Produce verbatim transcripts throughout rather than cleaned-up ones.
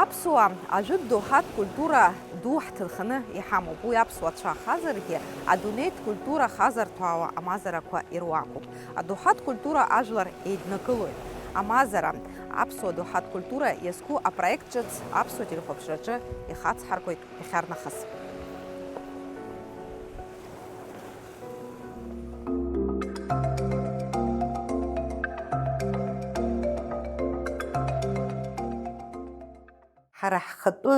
Аԥсуаа ажәытә доуҳатә культура ду ҳҭынханы иҳамоуп. Уи аԥсуа цәа ахазаргьы, адунеитә культура хазарҭәаауа амазарақәа ируакуп. Адоуҳатә культура ажәлар еиднакылоит. Амазара, аԥсуа доуҳатә культура иазку апроект ҿыц аԥсуа телехәаԥшраҿы ихацҳаркуеит иахьарнахыс. Ҳара ҳхатәы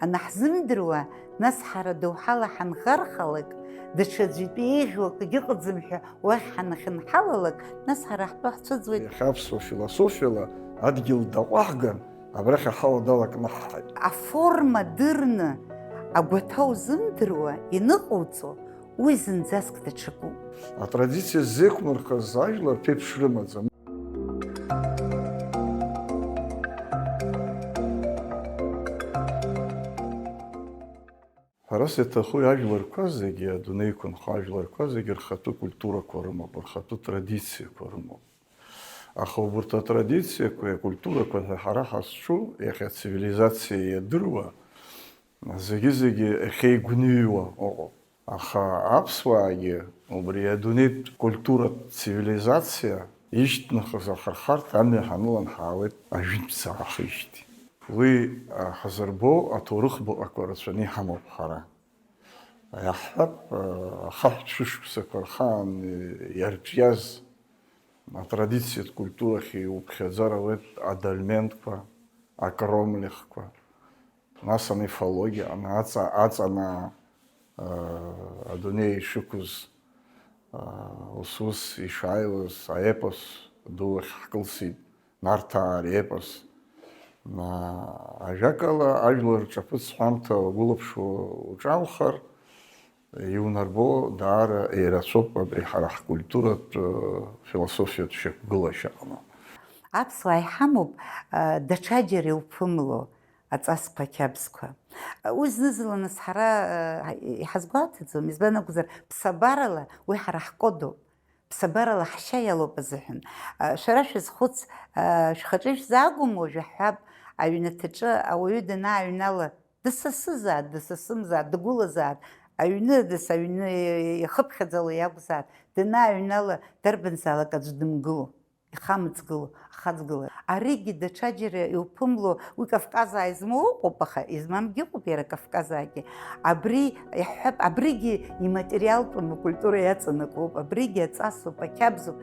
анаҳзымдыруа, нас ҳара доуҳала ҳанӷархалак, даҽа аӡәитәы еиӷьу акгьы ыҟаӡам ҳәа уахь ҳанахьынҳалалак, нас ҳара ҳтәы ҳцәыӡуеит. Иахьа аԥсуа философиала адгьыл даҟәаҳган, абрахь аҳауа далакнаҳҳаит. Аформа дырны, агәаҭа узымдыруа ианыҟауҵо, уи зынӡаск даҽакуп. Атрадициа ззеиқәмырхаз ажәлар ԥеиԥш рымаӡам. Ҳәарас иаҭаху, ажәларқәа зегьы, адунеи иқәынхо ажәларқәа зегьы рхатәы культурақәа рымоуп, рхатәы традициақәа рымоуп. Аха убарҭ атрадициақәеи акультурақәа ҳәа ҳара ҳазҿу, иахьа ацивилизациа иадыруа, зегьы-зегьы иахьеигәныҩуа ыҟоуп. Аха аԥсуаагьы убри адунеитә культуратә цивилизациа ишьҭнахыз ахырхарҭа амҩа ҳанылан ҳаауеит ажәытәӡа аахижьҭеи. Уи, а, ҳазырбо аҭоурых баҟақәа рацәаны иҳамоуп ҳара. Иаҳҳәап, а, ахаҳә шәышықәсақәа рхаан иарҿиаз атрадициатә культурахь иуԥхьаӡар ауеит адольментқәа, акромлехқәа. Нас амифологиа, ана-, аҵа-, аҵанаа, аа, адунеи ишықәыз, аа, ус-ус ишааиуаз аепос ду ахь ҳкылсит, Нарҭаа репос. Ма, ажәакала, ажәлар рҿаԥыц ҳәамҭа угәылаԥшуа уҿаухар, иунарбо даара еирацәоуп абри ҳара ҳкультуратә, философиатә шьақәгылашьа аҟны. Аԥсуаа иҳамоуп, даҽаџьара иуԥымло, аҵасқәа ақьабзқәа. Уи зны-зынла нас ҳара, э, иҳазгәаҭаӡом, избан акәзар, ԥсабарала уи ҳара ҳкодоуп. Ԥсабарала ҳшьа иалоуп азыҳәан. Э, шәара шәазхәыц, э, шәхаҿы ишәзаагом уажәы ҳҳәап, аҩнаҭаҿы ауаҩы данааҩнала, дысасызаат, дысасымзаат, дгәылазаат, аҩны дыс-, аҩны ихыԥхьаӡало иакәзаат, данааҩнала, дарбанзаалак аӡә дымгыло. Ихамыҵгыло, ахаҵгылара. Аригьы даҽаџьара иуԥымло, уи Кавказаа измоу ыҟоуп, аха измамгьы ыҟоуп иара Кавказаагьы. Абри, иаҳҳәап, абригьы иматериалтәым акультура иаҵанакуоуп, абригьы аҵасуп, ақьабзуп.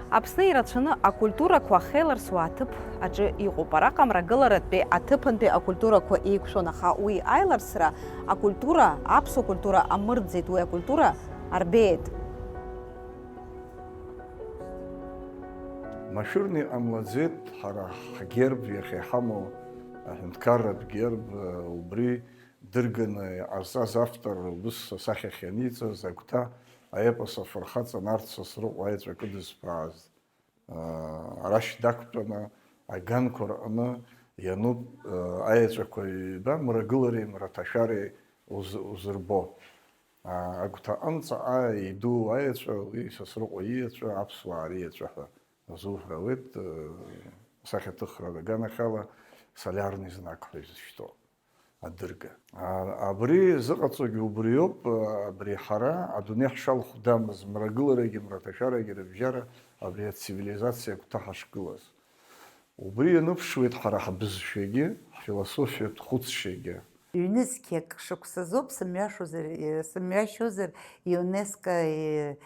Аԥсны ирацәаны акультурақәа ахьеиларсуа аҭыԥ аҿы иҟоуп. Араҟа мрагыларатәи аҭыԥантәи акультурақәа еиқәшәон, аха уи аиларсра акультура, аԥсуа культура амырӡеит, уи акультура арбеит. Машәырны иҟамлаӡеит ҳара ҳгерб иахьа иҳамоу аҳәынҭқарратә герб, убри дырганы иҟазҵаз автор убыс асахьахь ианиҵаз агәҭа аепос афырхаҵа Нарҭ Сасрыҟәа аеҵәа кыдызԥааз, арашь дақәтәаны аганқәа рҟны иануп, аеҵәақәа ҩба мрагылареи мраҭашәареи уз-, узырбо. Агәҭаҟны ҵаҟа идуу аеҵәа, уи Сасрыҟәа иеҵәа, аԥсуаа риеҵәа ҳәа азуҳәауеит, асахьаҭыхра аганахьала солиарный знак ҳәа изышьҭоу адырга. Абри зыҟаҵогьы убриоуп, абри ҳара адунеи ҳшалхәдамыз, мрагыларагьы мраҭашәарагьы рыбжьара абри ацивилизациа агәҭа ҳашгылаз. Убри ианыԥшуеит ҳара ҳбызшәагьы, ҳфилософиатә хәыцшьагьы. Ҩнызқьи акы шықәсазоуп, сымҩашозар, сымҩашьозар, ЮНЕСКО, э,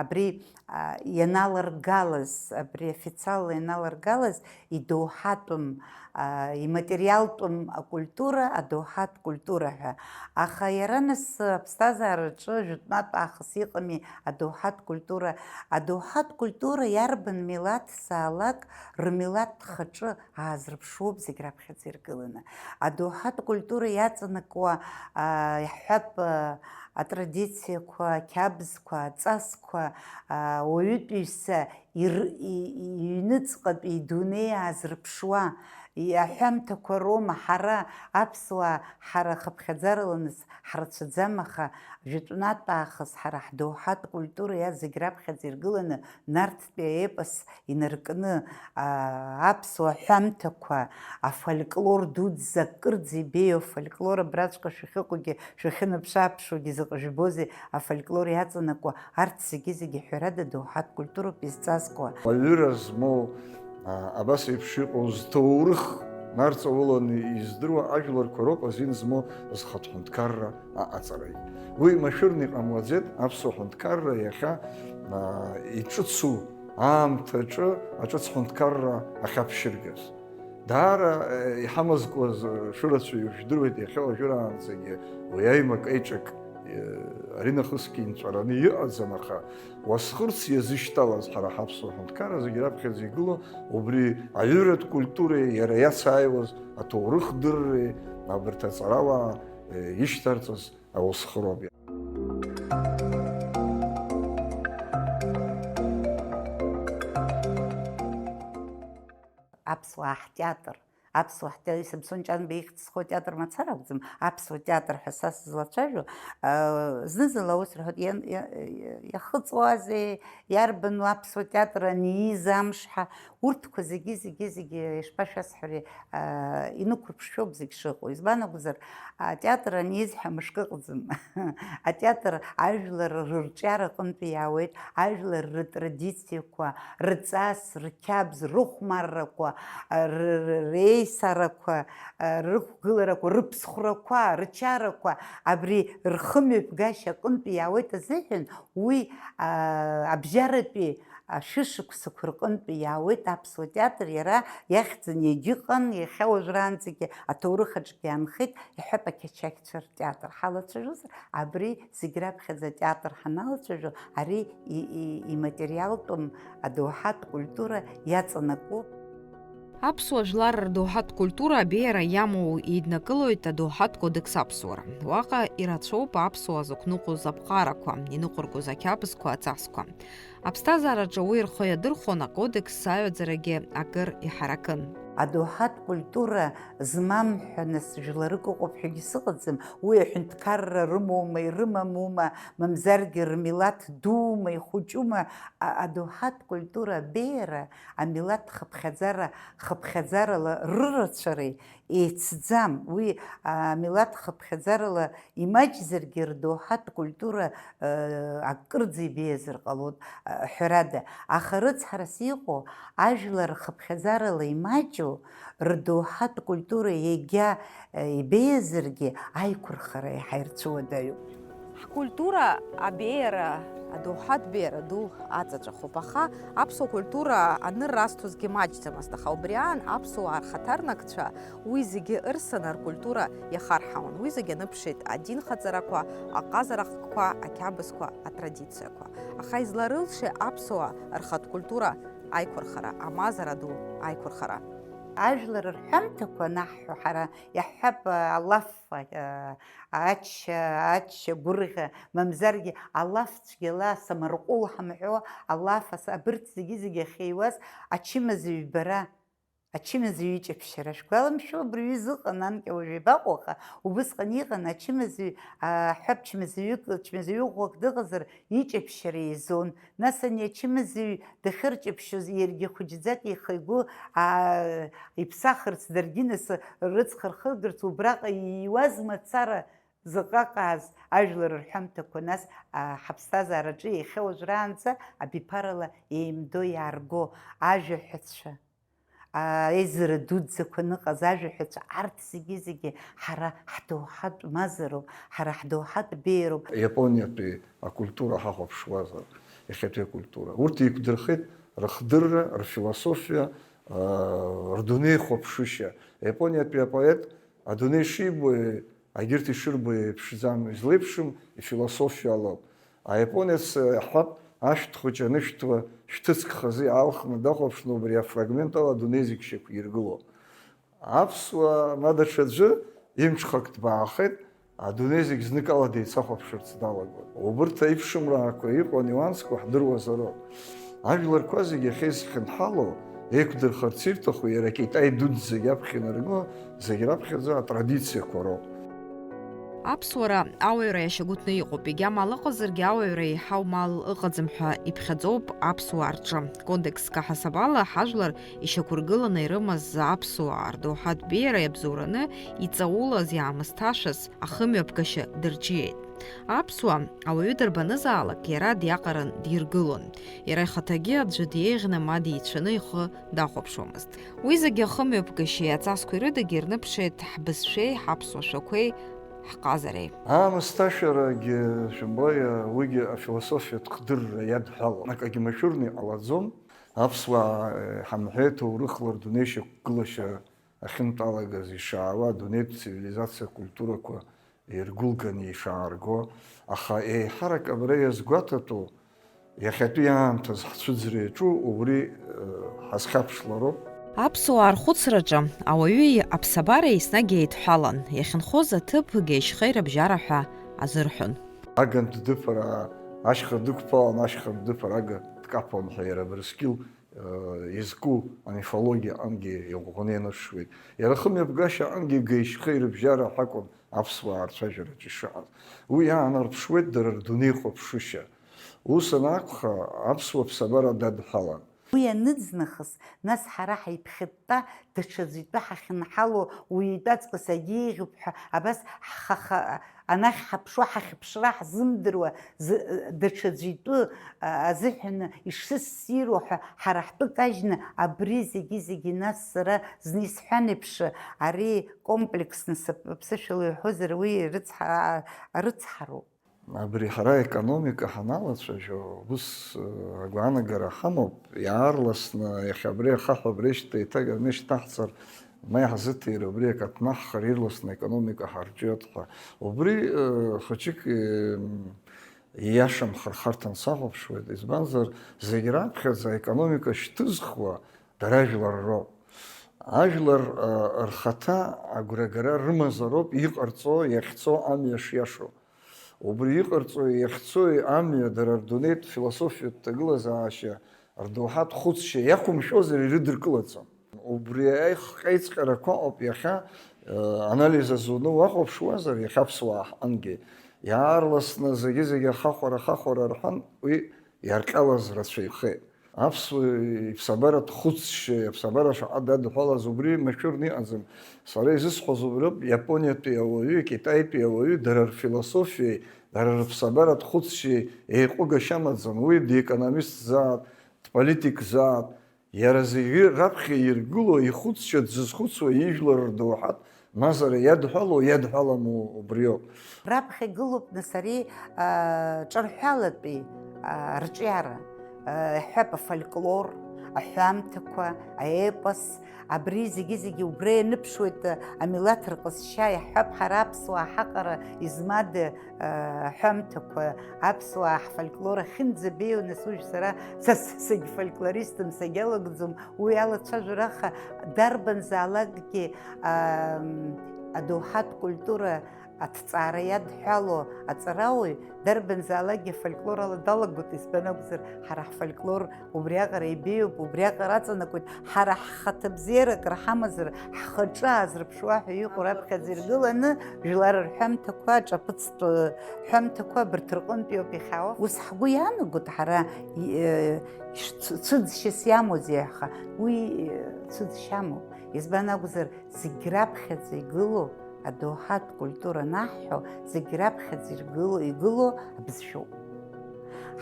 абри, а, ианаларгалаз, абри официалла ианаларгалаз идоуҳатәым, а, иматериалтәым акультура, адоуҳатә культура ҳәа. Аха иара нас аԥсҭазаараҿы жәытәнатә аахыс иҟами адоуҳатә культура. Адоуҳатә культура иарбан милаҭ саалак рмилаҭ хаҿы аазырԥшуоуп зегь раԥхьаӡа иргыланы. Адоуҳатә культура иаҵанакуа, а, иаҳҳәап, а, атрадициақәа, ақьабзқәа, аҵасқәа, а, уаҩытәыҩса ир-, и-, и-, иҩныҵҟатәи идунеи аазырԥшуа, и-, аҳәамҭақәа роума, ҳара аԥсуаа, ҳара хыԥхьаӡарала нас ҳрацәаӡам, аха жәытәнатә аахыс ҳара ҳдоуҳатә культура иа зегь раԥхьаӡа иргыланы Нарҭтәи аепос инаркны, аа, аԥсуа ҳәамҭақәа, афольклор дуӡӡа, акырӡа ибеиоу афольклор абраҵәҟьа шәахьыҟоугьы, шәахьынаԥшы-ааԥшуагьы заҟа жәбозеи афольклор иаҵанакуа, арҭ зегьы-зегьы ҳәарада доуҳатә культуроуп изҵазкуа. Уаҩыра змоу, аа, абас еиԥш иҟоу зҭоурых нарҵауланы издыруа ажәларқәа роуп азин змоу зхатә ҳәынҭқарра аҟаҵарагь. Уи машәырны иҟамлаӡеит, аԥсуа ҳәынҭқарра иахьа, аа, иҿыцу аамҭаҿы аҿыц ҳәынҭқарра ахьаԥшьыргаз. Даара, э, иҳамазкуаз, э, шырацәаҩу жәдыруеит, иахьа уажәраанӡагьы уи аимак-аиҿак, э, аринахысгьы инҵәараны иҟаӡам, аха уасхырц иазышьҭалаз ҳара ҳаԥсуа ҳәынҭқарра зегь раԥхьаӡа игылоу убри аҩыратә культуреи иара иацааиуаз аҭоурыхдырреи абарҭ аҵарауаа, э, ишьҭарҵаз аусхыроуп. Аԥсуаа ҳтеатр, аԥсуа ҳтеатр, Самсон Ҷанба ихьӡ зхоу атеатр мацара акәӡам, аԥсуа театр ҳәа са сызлацәажәо, а, зны-зынла аус рҳәоит, иан-, иа-, иа-, иахыҵуазеи, иарбану аԥсуа театр аниз амш ҳәа, урҭқәа зегьы, зегьы, зегьы ишԥашәасҳәари, а, инықәырԥшшәоуп зегь шыҟоу. Избан акәзар, атеатр аниз ҳәа мышкы ыҟаӡам. Атеатр ажәлар рырҿиара аҟынтәи иаауеит, ажәлар рытрадициақәа, рҵас, рқьабз, рыхәмаррақәа, р-, р-, реисарақәа, рықәгыларақәа, рыԥсхәрақәа, рчарақәа, абри рхымҩаԥгашьа аҟынтәи иаауеит азыҳәан, уи, а, абжьаратәи ашәышықәсақәа рҟынтәи иаауеит аԥсуа театр, иара иахьӡын иагьыҟан, иахьа уажәраанӡагьы аҭоурых аҿгьы иаанхеит, иҳәап, ақьачақьцәа ртеатр ҳалацәажәозар, абри зегь раԥхьаӡа атеатр ҳаналацәажәо, ари и-, и-, иматериалтәым адоуҳатә культура иаҵанакуп. Аԥсуа жәлар рдоуҳатә культура абеиара иамоу еиднакылоит адоуҳатә кодекс аԥсуара. Уаҟа ирацәоуп аԥсуаа зықәныҟәоз аԥҟарақәа, иныҟәыргоз ақьабзқәа, аҵасқәа. Аԥсҭазаараҿы уи рхы иадырхәон, акодекс аҩаӡарагьы акыр иҳаракын. Адоуҳатә культура змам ҳәа нас жәларык ыҟоуп ҳәагьы сыҟаӡам, уи аҳәынҭқарра рымоума, ирымамума, мамзаргьы рмилаҭ дуума, ихәыҷума, а-, адоуҳатә культура абеиара, амилаҭ хыԥхьаӡара, хыԥхьаӡарала рырацәареи еицӡам. Уи, а, амилаҭ хыԥхьаӡарала имаҷзаргьы рдоуҳатә культура, э, акырӡа ибеиазар ҟалоит, э, ҳәарада. Аха рыцҳарас иҟоу, ажәлар хыԥхьаӡарала имаҷу, рдоуҳатә культура егьа, э, ибеиазаргьы, аиқәырхара еиҳа ирцәыуадаҩуп. Ҳкультура абеиара, адоуҳатә беиара ду аҵаҵәахуп, аха аԥсуа культура анырра азҭозгьы маҷӡамызт, аха убри аан аԥсуаа рхаҭарнакцәа уи зегьы ырсаны ркультура иахарҳауан. Уи зегьы аныԥшит адинхаҵарақәа, аҟазара ахкқәа, ақьабзқәа, атрадициақәа. Аха изларылшеи аԥсуаа рхатә культура аиқәырхара, амазара ду аиқәырхара? Ажәлар рҳәамҭақәа анаҳҳәо, ҳара иаҳҳәап, алаф, а, ачча, ачча гәырӷьа, мамзаргьы алаф цәгьала, самарҟәыл ҳамҳәо, алаф, ас-, абырҭ зегьы-зегьы ахьеиуаз, ачымазаҩ бара, ачымазаҩ иҷаԥшьара. Шәгәаламшәо, абырҩы зыҟан, анкьа уажә иабаҟоу, аха убысҟан иҟан, ачымазаҩ, а, ҳәа чмазаҩык, чмазаҩы ӷәӷәак дыҟазар, иҷаԥшьара еизон. Нас ани ачымазаҩ дахьырҷаԥшьоз, иаргьы хәыҷӡак ихы-игәы, аа, иԥсахырц, даргьы нас рыцхырхыргарц убраҟа ииуаз мацара заҟа ҟааз ажәлар рҳәамҭақәа, нас, аа, ҳаԥсҭазаараҿы иахьа уажәраанӡа абиԥарала еимдо иаарго ажәаҳәацәа, аизара дуӡӡақәа аныҟаз ажәаҳәацәа, арҭ зегьы-зегьы ҳара ҳдоуҳатә мазароуп, ҳара ҳдоуҳатә беиароуп. Иапониатәи акультура ҳахәаԥшуазар, иахьатәи акультура. Урҭ еиқәдырхеит рыхдырра, рфилософиа, рдунеихәаԥшышьа. Иапониатәи апоет адунеи шибо, егьырҭ ишырбо еиԥшӡам, излеиԥшым ифилософиа алоуп. Аиапонец иаҳҳәап, ашәҭ хәыҷ анышәҭуа шәҭыцк хазы иаалхны дахәаԥшны убри афрагмент ала адунеи зегь шьақәиргыло. Аԥсуаа ма даҽаӡәы имҽхак ҭбаахеит, адунеи зегь зныкала деицахәаԥшырц далагон. Убырҭ аиԥшымраақәа иҟоу анюансқәа ҳдыруазароуп. Ажәларқәа зегь иахьа изхьынҳало, еиқәдырхарц ирҭаху иара Китай дуӡӡагь аԥхьа инарго, зегь раԥхьаӡа атрадициақәа роуп. Аԥсуара ауаҩра иашьагәыҭны иҟоуп, егьа мал ыҟазаргьы ауаҩра еиҳау мал ыҟаӡам ҳәа иԥхьаӡоуп аԥсуаа рҿы. Кодекск аҳасабала ҳажәлар ишьақәыргыланы ирымаз аԥсуаа рдоуҳатә беиара иабзоураны иҵаулаз, иаамысҭашәаз ахымҩаԥгашьа дырҿиеит. Аԥсуа ауаҩы дарбанызаалак иара диаҟаран диргылон. Иара ихаҭагьы аӡәы диеиӷьны ма дицәаны ихы дахәаԥшуамызт. Уи зегьы ахымҩаԥгашьеи аҵасқәеи рыдагьы ирныԥшеит ҳбызшәеи ҳаԥсуа шәақәеи ҳҟазареи. Аамысҭашәарагьы, жәымбои, уигьы афилософиатә хдырра иадҳәалоуп. Акагьы машәырны иҟалаӡом. Аԥсуаа, ҳамҳәеи, ҭоурыхла рдунеи шьақәгылашьа ахьынтәалагаз ишаауа, адунеитә цивилизациа культурақәа иргәылганы ишаарго, аха еиҳарак абра иазгәаҭатәу, иахьатәи аамҭаз ҳцәыӡра иаҿу убри, э, ҳазхьаԥшлароуп. Аԥсуаа рхәыцраҿы ауаҩи аԥсабареи еснагь еидҳәалан, иахьынхоз аҭыԥ геишьхеи рыбжьара ҳәа азырҳәон. Аган ддыԥара ашьха дықәԥалан, ашьха ддыԥара ага дкаԥон ҳәа иара Абрыскьыл изку амифологиа аҟынгьы иӷәӷәаны ианыршуеит. Иара ахымҩаԥгашьа аҟынгьы геишьхеи рыбжьара ҳәа акәын аԥсуаа рцәажәараҿы ишыҟаз. Уи иаанарԥшуеит дара рдунеихәаԥшышьа. Ус анакәха, аԥсуа ԥсабара дадҳәалан. Уи аныӡ нахыс, нас ҳара ҳаиԥхьытта, даҽаӡәы итәы ҳахьынҳало, уи итәаҵәҟьа сагьеиӷьуп ҳәа, абас ҳхаха, анахь ҳаԥшуа, ҳахьыԥшра ҳзымдыруа, зы-, даҽаӡәы итәы, а, азыҳәан ишыссируа ҳәа ҳара ҳтәы кажьны, абри зегьы-зегьы нас сара зны исҳәан еиԥш, ари комплексны сап-, ԥсышәала иҳәозар, уи рыцҳа-, рыцҳароуп. Абри ҳара аекономика ҳаналацәажәо, ус, э, агәаанагара ҳамоуп, иаарласны иахьа абри ахаҳә абри ашьҭа еиҭаганы ишьҭаҳҵар, ма иаҳзыҭира, убри акаҭнаҳхар, ирласны аекономика ҳарҿиоит ҳәа. Убри, э, хәыҷык, э, ииашамхар харҭан сахәаԥшуеит, избанзар, зегь раԥхьаӡа аекономика шьҭызхуа дара ажәлар роуп. Ажәлар, э, рхаҭа агәрагара рымазароуп иҟарҵо, иахьцо амҩа шиашоу. Убри иҟарҵои иахьцои амҩа дара рдунеитә философиатә ҭагылазаашьа, рдоуҳатә хәыцшьа иақәымшәозар ирыдыркылаӡом. Убри аихҟьеиҵҟьарақәа ыҟоуп иахьа, э, анализ азуны уахәаԥшуазар, иахьа аԥсуаа ҳҟынгьы иаарласны зегьы-зегьы ахахәара, ахахәара рҳәан, уи иарҟьалаз рацәаҩхеит. Аԥсуа иԥсабаратә хәыцшьа, иԥсабара шаҟа дадҳәалаз убри машәырны иҟаӡам. Сара изысҳәаз убриоуп, Иапониатәи ауаҩы, Китаитәи ауаҩы, дара рфилософиеи, дара рыԥсабаратә хәыцшьеи еиҟәыгашьа амаӡам. Уи диекономистзаап, дполитикзаап. Иара зегьы раԥхьа иргыло, ихәыцшьа дзызхәыцуа ижәлар рдоуҳатә мазара иадҳәалоу, иадҳәаламу убриоуп. Раԥхьа игылоуп нас ари, аа, ҿырҳәалатәи, аа, рҿиара, аа, иаҳҳәап, афольклор, аҳәамҭақәа, аепос, абри зегьы-зегьы убра ианыԥшуеит, амилаҭ рҟазшьа, иаҳҳәап, ҳара аԥсуаа ҳаҟара измада, аа, аҳәамҭақәа, аԥсуаа ҳфольклор ахьынӡабеиоу, нас уажә сара, са, са, сагьфольклористым, сагьалагӡом, уи алацәажәара, аха дарбанзаалакгьы, аа, адоуҳатә культура аҭҵаара иадҳәало аҵарауаҩ дарбанзаалакгьы афольклор ала далагоит, избан акәзар, ҳара ҳфольклор убриаҟара ибеиоуп, убриаҟара аҵанакуеит, ҳара ҳхаҭабзиарак рҳамазар, ҳхаҿы аазырԥшуа ҳәа иҟоу раԥхьаӡа иргыланы, жәлар рҳәамҭақәа, аҿаԥыцтә ҳәамҭақәа абарҭ рҟынтәи ауп иахьаауа. Ус ҳгәы иаанагоит ҳара, и-, э, ш-, ц-, цәыӡшьас иамоузеи, аха уи, э, цәыӡшьа амоуп. Избан акәзар, зегь раԥхьаӡа игылоу, адоуҳатә культура анаҳҳәо, зегь раԥхьаӡа иргыло, игылоу абызшәоуп.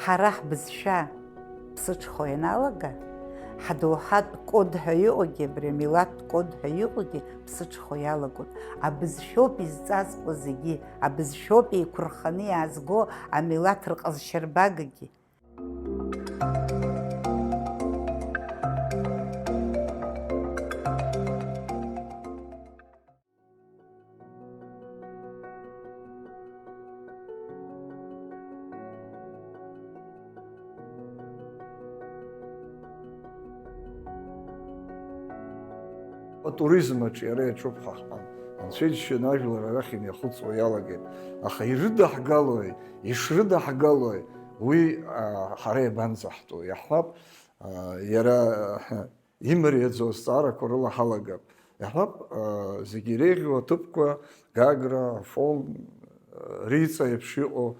Ҳара ҳбызшәа ԥсыҽхо ианалага, ҳдоуҳатә код ҳәа иҟоугьы, абри амилаҭтә код ҳәа иҟоугьы ԥсыҽхо иалагоит. Абызшәоуп изҵазкуа зегьы, абызшәоуп еиқәырханы иаазго амилаҭ рҟазшьарбагагьы. Атуризм аҿы иара иаҿуп ҳәа ҳҳәан, Анцәа иџьшьаны ажәлар арахь имҩахыҵуа иалагеит. Аха ирыдаҳгалои, ишрыдаҳгалои, уи, а, ҳара иабанӡаҳтәу? Иаҳҳәап, а, иара имариаӡоу азҵаарақәа рыла ҳалагап. Иаҳҳәап, а, зегьы иреиӷьу аҭыԥқәа, Гагра, Афон, а, Риҵа еиԥш иҟоу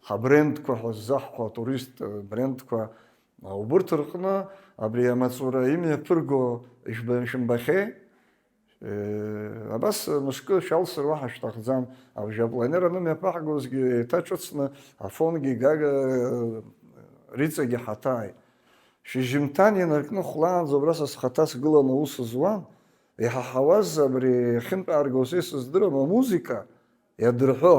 ҳабрендқәа ҳәа ззаҳҳәо атурист, а, брендқәа, а, убырҭ рҟны абри амаҵура имҩаԥырго ижәба-, шәымбахьеи? Э, абас мышкы шәалсыр уаҳа шәҭахӡам. Абжьапланер анымҩаԥаҳгозгьы еиҭа ҿыцны Афонгьы Гага, э, Риҵагьы ҳаҭааит. Шьыжьымҭан инаркны хәлаанӡа убра са схаҭа сгыланы аус зуан. Иҳаҳауаз абри ахьынтәааргоз сыздырам, амузыка иадырҳәо.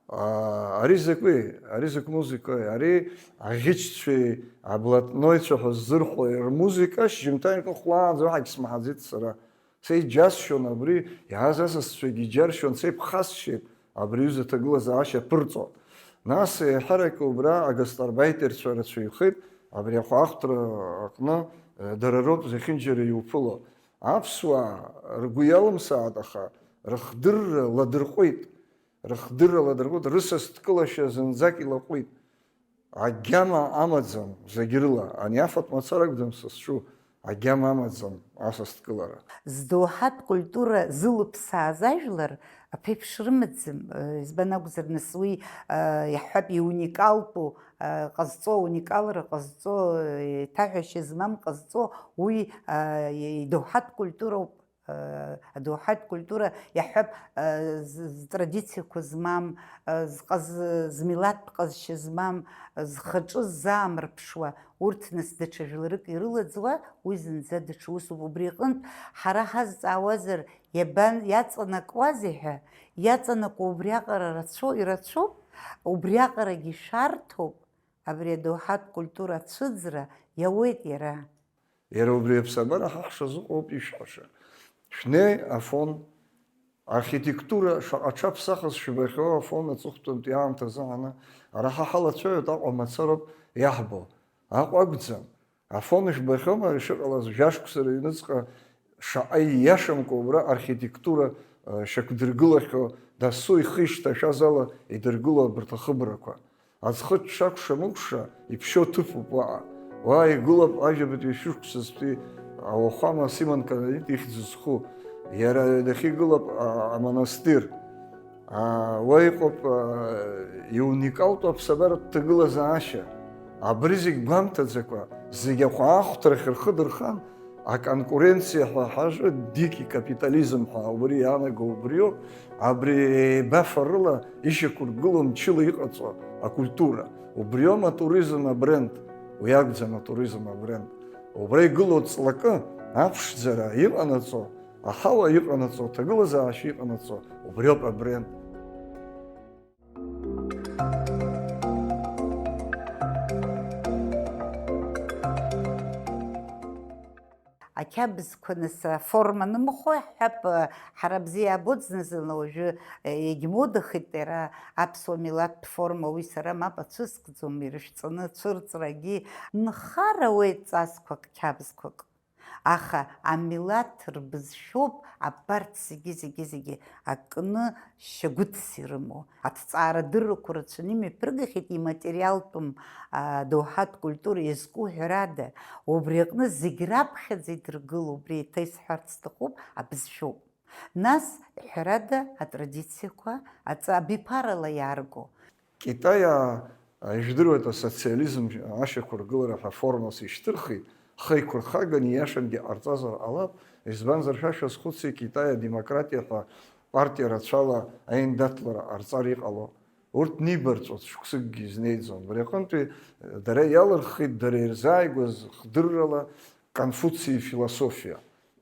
Аа, ари закәи? Ари закә музыкои? Ари аӷьычцәеи аблатноицәа ҳәа ззырҳәо рмузыка шьыжьымҭан икны хәлаанӡа уаҳагь смаҳаӡеит сара. Сеиџьасшьон абри, иааз асасцәагьы иџьаршьон, сеиԥхасшьеит абри аҩыза аҭагылазаашьа аԥырҵо. Нас еиҳарак убра агастарбайтерцәа рацәаҩхеит, абри ахәаахәҭра аҟны, э, дара роуп зехьынџьара иуԥыло. Аԥсуаа ргәы иалымсааит, аха рыхдырра ладырҟәит. Рыхдырра ладырҟәит, рысасдкылашьа зынӡак илаҟәит. Агьама амаӡам зегь рыла, ани афатә мацара акәӡам сызҿу, агьама амаӡам асасдкылара. Здоуҳатә культура зылыԥсааз ажәлар аԥеиԥш рымаӡам, э, избан акәзар, нас уи, э, иаҳҳәап, иуникалтәу, э, ҟазҵо, уникалра ҟазҵо, э, еиҭаҳәашьа змам ҟазҵо, уи, э, идоуҳатә культуроуп. Адоуҳатә культура иаҳҳәап, з-, зтрадициақәа змам, зҟаз-, змилаҭтә ҟазшьа змам, зхаҿы ззаамырԥшуа, урҭ нас даҽа жәларык ирылаӡуа, уи зынӡа даҽа усуп. Убри аҟынтә ҳара ҳазҵаауазар, иабан-, иаҵанакуазеи ҳәа, иаҵанакуа убриаҟара рацәоу, ирацәоуп, убриаҟарагьы шәарҭоуп, абри адоуҳатә культура ацәыӡра иауеит иара. Иара убри аԥсабара ҳа ҳшазыҟоу ауп ишәҳәаша. Шәнеи, Афон, архитектура шаҟа ҽаԥсахыз шәбахьоу, Афон аҵыхәтәантәи аамҭазы ҳаны ара ҳа ҳалацәажәоит, Аҟәа мацароуп иаҳбо. Аҟәа акәӡам. Афон ишәбахьоума, ишыҟалаз жәашықәса рыҩныҵҟа шаҟа ииашамкәа убра архитектура, э, шьақәдыргылахьоу, дасу ихы ишҭашәаз ала идыргыло абарҭ ахыбрақәа. Аӡхыҽҽа акәша-мыкәша иԥшьоу ҭыԥуп уаҟа. Уа игылоуп ажәабатәи шәышықәсазтәи ауахәама Симон Кананит ихьӡ зху. Иара ҩадахь игылоуп, а, амонастир. А, уа иҟоуп, а, иуникалтәу аԥсабаратә ҭагылазаашьа. Абри зегь гәамҭаӡакәа, зегь ахәаахәҭрахь рхы дырхан, аконкуренциа ҳәа ҳажәа, дикий капитализм ҳәа убри иаанаго убриоуп, абри еибафарыла ишьақәыргыло мчыла иҟаҵо акультура. Убриоума атуризм абренд, уи акәӡам атуризм абренд. Убра игылоу ҵлакы, аԥшӡара иҟанаҵо, аҳауа иҟанаҵо, аҭагылазаашьа иҟанаҵо, убриоуп абренд. Ақьабзқәа нас аформа нымхо иаҳҳәап, ҳара бзиа иаабоит зны-зынла, уажәы, э, иагьмодахеит иара аԥсуа милаҭтә форма, уи сара мап ацәыскӡом, ирышәҵаны цәырҵрагьы нхар ауеит ҵасқәак, қьабзқәак. Аха амилаҭ рбызшәоуп абарҭ зегьы, зегьы, зегьы акны шьагәыҭс ирымоу. Аҭҵаарадыррақәа рацәаны имҩаԥыргахьеит иматериалтәым, а, доуҳатә культура иазку ҳәарада. Убри аҟны зегь раԥхьаӡа идыргыло, убри еиҭа исҳәарц сҭахуп, абызшәоуп. Нас, ҳәарада, атрадициақәа аҵа-, абиԥарала иаарго. Китаиаа, ижәдыруеит, асоциализм ашьақәыргылара ҳәа формас ишьҭырхит, ҳхы еиқәырхаган, ииашангьы ҟарҵазар ҟалап, избанзар, шәа шәазхәыци, Китаи адемократиа ҳәа партиа рацәала аиндаҭлара ҟарҵар иҟало. Урҭ нибарҵәоит, шықәсыкгьы изнеиӡом. Абри аҟынтәи дара иалырхит, дара ирзааигәаз хдыррала Конфуци ифилософиа.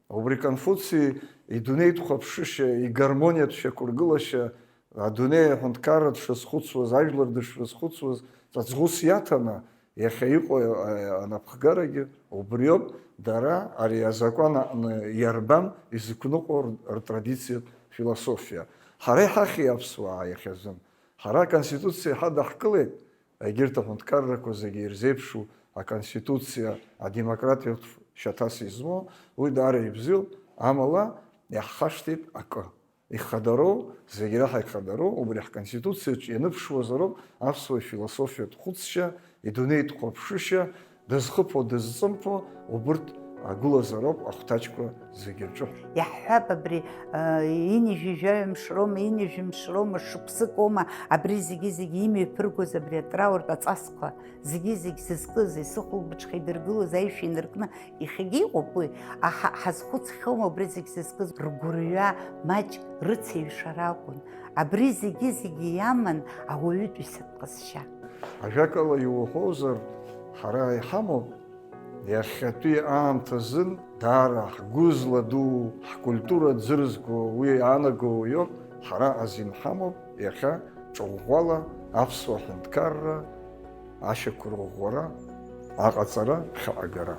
Убри Конфуци идунеитә хәаԥшышьа, игармониатә шьақәыргылашьа, адунеи аҳәынҭқарра дшазхәыцуаз, ажәлар дышрызхәыцуаз, ҵаҵӷәыс иаҭаны, иахьа иҟоу, а, анапхгарагьы убриоуп, дара ари азакәан аҟны иарбам изықәныҟәо р-, ртрадициатә философиа. Ҳара иҳахьи аԥсуаа иахьазын? Ҳара аконституциа ҳадаҳкылеит, егьырҭ аҳәынҭқаррақәа зегьы ирзеиԥшу аконституциа, адемократиатә шьаҭас измоу, уи даара ибзиоуп, Амала, иаҳхашҭит акы. Ихадароу, зегь реиҳа ихадароу, убри ҳконституциаҿ ианыԥшуазароуп аԥсуа философиатә хәыцшьа, идунеитә хәаԥшышьа, дызхыԥо, дызҵымԥо, убырҭ агәылазароуп ахәҭаҷқәа зегьы рҿы. Иаҳҳәап, абри, а, ҩынҩажәи жәаҩа мшы роума, ҩынҩажәи мшы роума, шықәсык оума, абри зегьы-зегьы имҩаԥыргоз абри атрауртә аҵасқәа, зегьы-зегь зызкыз, исыхәылбыҽха идыргылоз аишәа инаркны, иахьагьы иҟоуп уи, аха ҳазхәыцхьоума абри зегь зызкыз? Ргәырҩа маҷ рыцеиҩшара акәын. Абри зегьы-зегьы иаман ауаҩытәыҩсатә ҟазшьа. Ажәакала иуҳәозар, ҳара иҳамоуп, иахьатәи аамҭазын даара ҳгәы зладуу, ҳкультура ӡырзго уи иаанагоу иоуп, ҳара азин ҳамоуп иахьа ҿыӷәӷәала аԥсуа ҳәынҭқарра ашьақәырӷәӷәара, аҟаҵара, ԥхьаҟагара.